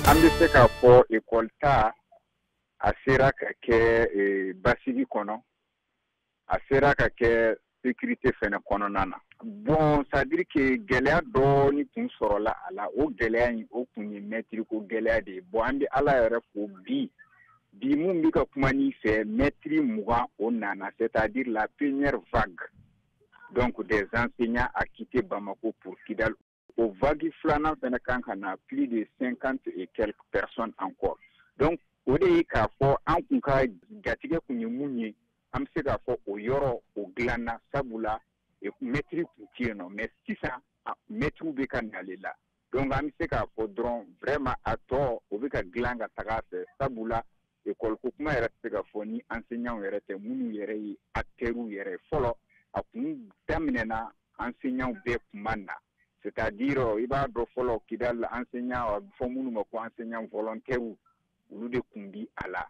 An bɛ se k'a fɔ ekɔli ta a sera ka kɛ basigi kɔnɔ, a sera ka kɛ sécurité fɛnɛ kɔnɔna na. Bon, c'est à dire que gɛlɛya dɔɔni tun sɔrɔla a la. O gɛlɛya in, o kun ye mɛtiri ko gɛlɛya de ye. Bon, an bɛ Ala yɛrɛ fo bi bi mun bɛ ka kuma n'i fɛ, mɛtiri 20 o nana, c'est à dire la première vague donc des enseignants a quitté Bamako pour Kidal. O vague filanan fɛnɛ kan ka na, plus de 50 et quelques personnes encore. Donc o de ye k'a fɔ an kun ka jatigɛ kun ye mun ye, an bɛ se k'a fɔ o yɔrɔ o dilanna, sabula mɛtiri kun tɛ yen nɔ. Mais sisan mɛtiriw bɛ ka nali la. Donc an bɛ se k'a fɔ dɔrɔn vraiment a tɔ o bɛ ka dilan ka taga a fɛ, sabula école ko kuma yɛrɛ tɛ se ka fɔ ni enseignants yɛrɛ tɛ, minnu yɛrɛ ye acteurs yɛrɛ fɔlɔ. A kun daminɛna, enseignants bɛɛ kun ma na, c'est-à-dire i b'a dɔn fɔlɔ Kidal enseignant, a bɛ fɔ minnu ma ko enseignant volontaire, olu de kun bi a la.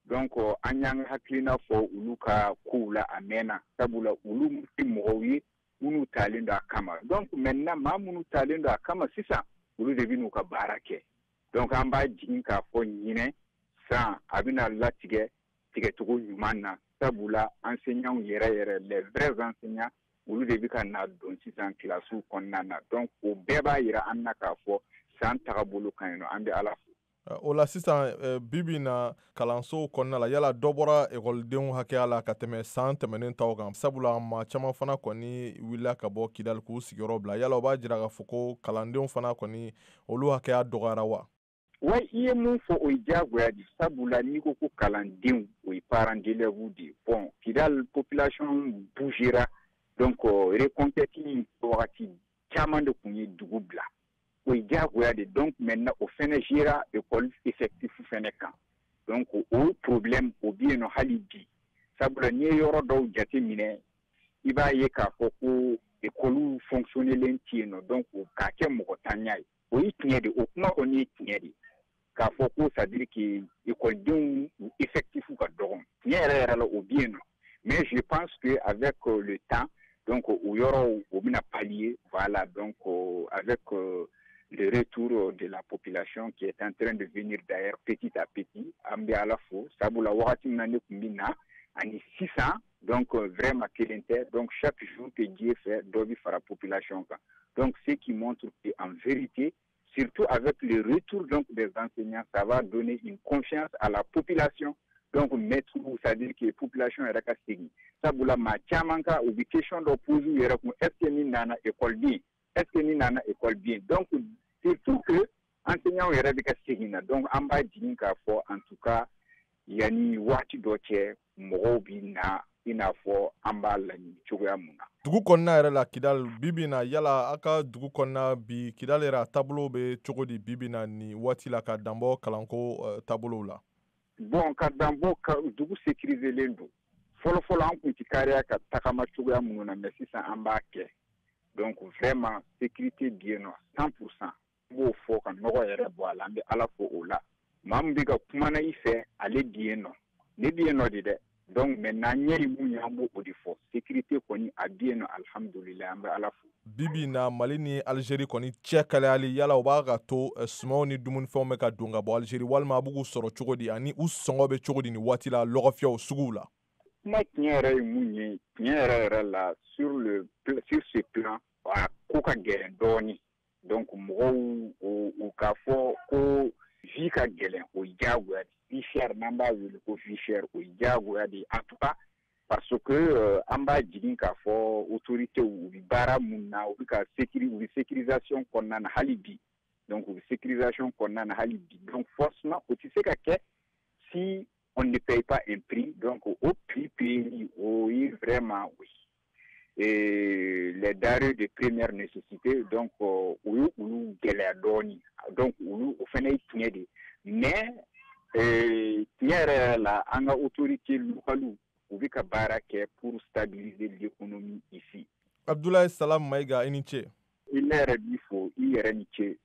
Donc an y'an ka hakilina fɔ olu ka kow la a mɛnna, sabula olu tɛ mɔgɔw ye minnu talen don a kama. Donc maintenant maa minnu talen don a kama sisan, olu de bɛ n'u ka baara kɛ. Donc an b'a jigin k'a fɔ ɲinɛ san a bɛna latigɛ tigɛcogo ɲuman na, sabula enseignants yɛrɛ yɛrɛ, les vrais enseignants, olu de bɛ ka na don sisan kilasiw kɔnɔna na. Donc o bɛɛ b'a yira an na k'a fɔ san tagabolo ka ɲi nɔ. An bɛ Ala fo. O la sisan, bi bi na kalansow kɔnɔna la, yala dɔ bɔra ekɔlidenw hakɛya la ka tɛmɛ san tɛmɛnen taw kan? Sabula maa caman fana kɔni wulila ka bɔ Kidali k'u sigiyɔrɔ bila. Yala o b'a jira k'a fɔ ko kalandenw fana kɔni, olu hakɛya dɔgɔyara wa? Wa i ye mun fɔ, o ye diyagoya de, sabula n'i ko ko kalandenw, o ye parents d'élèves de ye. Bon, Kidal population bougera, donc reconquête wagati caman de tun ye dugu bila, o ye diyagoya de. Donc maintenant o fɛnɛ gera école effectif fɛnɛ kan. Donc o problème o bɛ yen nɔ hali bi, sabula n'i ye yɔrɔ dɔw jate minɛ, i b'a ye k'a fɔ ko école fonctionnelen tɛ yen nɔ. Donc k'a kɛ mɔgɔ tanya ye, o ye tiɲɛ de, o kuma kɔni ye tiɲɛ de, k'a fɔ ko c'est à dire que ekɔlidenw effectif ka dɔgɔ. Tiɲɛ yɛrɛ yɛrɛ la, o bɛ yen nɔ. Mais je pense que avec le temps, donc o yɔrɔw o bɛna pallier. Voilà, donc avec le retour de la population qui est en train de venir d'ailleurs petit à petit, an bɛ Ala fo, sabula wagati min na ne tun bɛ na ani sisan, donc vraiment kelen tɛ. Donc chaque jour que Dieu fait, dɔ bɛ fara population kan. Donc ce qui montre que en vérité, surtout avec le retour donc des enseignants, ça va donner une confiance à la population. Donc maître, c'est-à-dire que population yɛrɛ ka segin, sabula maa caman ka u bɛ question dɔ poser u yɛrɛ kun: est ce que ni nana école bien, est ce que ni nana école bien? Donc surtout que enseignants yɛrɛ bɛ ka segin na. Donc an b'a jigin k'a fɔ en tout cas yanni waati dɔ cɛ, mɔgɔw bi na i n'a fɔ an b'a laɲini cogoya mun na. Dugu kɔnɔna yɛrɛ la Kidali bi bi na, yala aw ka dugu kɔnɔna bi, Kidali yɛrɛ a taabolo bɛ cogo di bi bi na nin waati la, ka danbɔ kalanko taabolow la? Bon, ka danbɔ ka dugu sécuriselen don. Fɔlɔ fɔlɔ an kun ti kariya ka tagama cogoya minnu na, mais sisan an b'a kɛ. Donc vraiment sécurité bi yen nɔ 100%. N b'o fɔ ka nɔgɔ yɛrɛ bɔ a la. An bɛ Ala fo o la. Maa min bɛ ka kuma na i fɛ, ale bi yen nɔ, ne bi yen nɔ de dɛ. Donc maintenant ɲɛ ye mun ye, an b'o o de fɔ. Sécurité kɔni a bi yen nɔ, alhamdulilayi, an bɛ Ala fo. Bi bi na, Mali ni Algérie kɔni cɛ kalayali, yala o b'a ka to sumanw ni dumunifɛnw bɛ ka don ka bɔ Algérie, walima a b'u k'u sɔrɔ cogo di, ani u sɔngɔ bɛ cogo di nin waati la lɔgɔfiyɛw suguw la? Kuma tiɲɛ yɛrɛ ye mun ye, tiɲɛ yɛrɛ yɛrɛ la, sur ce plan, a ko ka gɛlɛn dɔɔni. Donc mɔgɔw u k'a fɔ ko vie ka gɛlɛn, o ye diyagoya de. Vie chère, n'an b'a wele ko vie chère, o ye diyagoya de ye en tout cas, parce que an b'a jigin k'a fɔ autorités u bɛ baara mun na, u bɛ ka sécuri u bɛ sécurisation kɔnɔna na hali bi. Donc u bɛ sécurisation kɔnɔna na hali bi. Donc forcément o tɛ se ka kɛ si on ne paye pas un prix. Donc au prix payé, o ye vraiment oui et les denrées de première nécessité, donc o ye olu gɛlɛya dɔɔni. Donc olu o fana ye tiɲɛ de ye. Mais tiɲɛ yɛrɛ yɛrɛ la, an ka autorité locales u bɛ ka baara kɛ pour stabiliser l'économie ici. Abdoulaye Salam Maïga, i ni ce. I ne yɛrɛ b'i fo, i yɛrɛ ni ce.